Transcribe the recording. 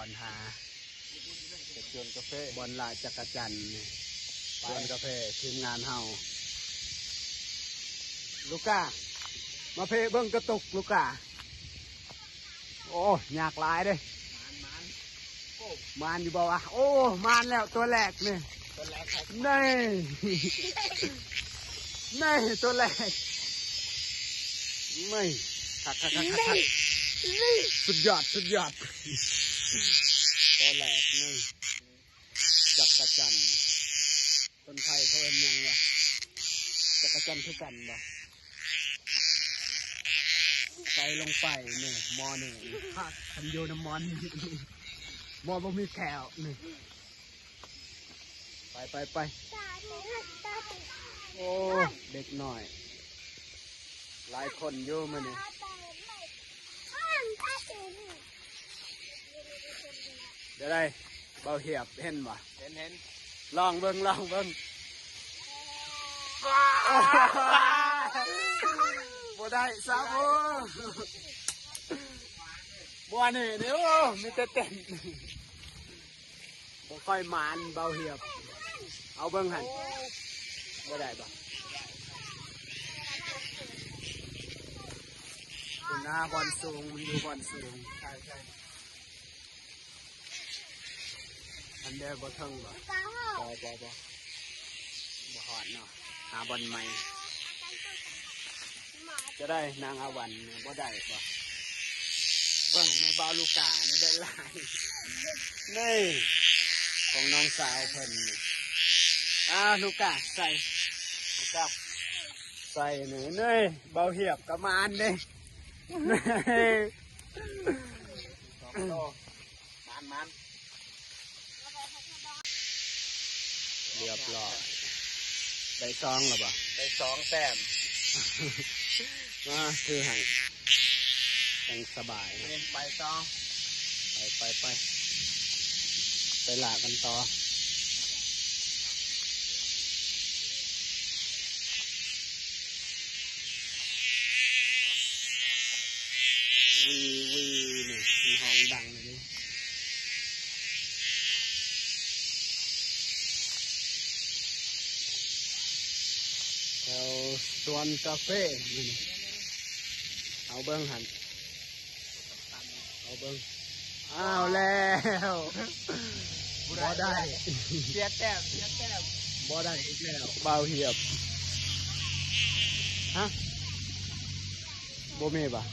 ບ່ອນຫາ ເຮັດສວນກາເຟ ບ່ອນລາຈັກກະຈັນ ສວນກາເຟທີມງານເຮົາ. ລູກກາ ມາເພເບິ່ງກະຕຸກ ລູກກາ. ໂອ້ ຍາກຫຼາຍເດ້. ມານ ມານ ໂອ້ ມານຢູ່ບໍ່ວະ? ໂອ້ ມານແລ້ວ ຕົວແລກນີ້ ຕົວແລກ ນີ້ ນີ້ ຕົວແລກ ນີ້ ຄັກໆໆໆ ນີ້ ສຸດຍອດ ສຸດຍອດ ຕົວແລກນີ້ ຈັກກະຈັນ ຄົນໄທເຂົາເອີ້ນຫຍັງວະ? ຈັກກະຈັນຄືກັນບໍ່? ໃສ່ລົງໄປນີ້ ໝໍນີ້ ຄັນຢູ່ນຳໝໍນີ້ ໝໍບໍ່ມີແຂ້ວນີ້. ໄປ ໄປ ໄປ ໂອ້ ເດັກນ້ອຍ ຫຼາຍຄົນຢູ່ມື້ນີ້. ແນວໃດ ເບົາຫຽບເຫັນບໍ່? ເຫັນ ເຫັນ ລອງເບິ່ງ ລອງເບິ່ງ. ບໍ່ໄດ້ຊ້ຳ ໂອ້ ບໍ່ນີ້ນີ້ ໂອ້ ມີແຕ່ເຕັ້ນ. ບໍ່ຄ່ອຍໝານ ເບົາຫຽບ ເອົາເບິ່ງຫັ້ນ ບໍ່ໄດ້ບໍ່? ຄຸນນາບ່ອນສູງ ມັນຢູ່ບ່ອນສູງ ໃຊ່ ໃຊ່ ອັນເດີບໍ່ເຖິງບໍ່? ບໍ່ ບໍ່ ບໍ່ ບໍ່ຮອດເນາະ ຫາບ່ອນໃໝ່. ຈະໄດ້ນາງອາວັນນີ້ ບໍ່ໄດ້ບໍ່? ເບິ່ງໃນບ່າວລູກການີ້ໄດ້ຫຼາຍ ນີ້ ຂອງນ້ອງສາວເພິ່ນນີ້. ອາ ລູກກາໃສ່ ລູກກາໃສ່ນີ້ ນີ້ ເບົາຫຽບກະມານເດ້ ນີ້ ສອງໂຕ ໝານໆ. ລຽບຮ້ອຍ ໄດ້ສອງແລ້ວບໍ່? ໄດ້ສອງແຕ້ມ ມາ ຖືໃຫ້ ຈັ່ງສະບາຍນະ. ໄປຕໍ່ ໄປ ໄປ ໄປ ໄປລ່າກັນຕໍ່. ວີ ວີ ນີ້ ມັນຮ້ອງດັງເລີຍ. ແຖວສວນກາເຟ ເອົາເບິ່ງຫັ້ນ ເອົາເບິ່ງ ອ້າວແລ້ວ ບໍ່ໄດ້ ເສຍແຕ້ມ ເສຍແຕ້ມ ບໍ່ໄດ້ອີກແລ້ວ ບ່າວຫຽບ ຮະ ບໍ່ມີບໍ່?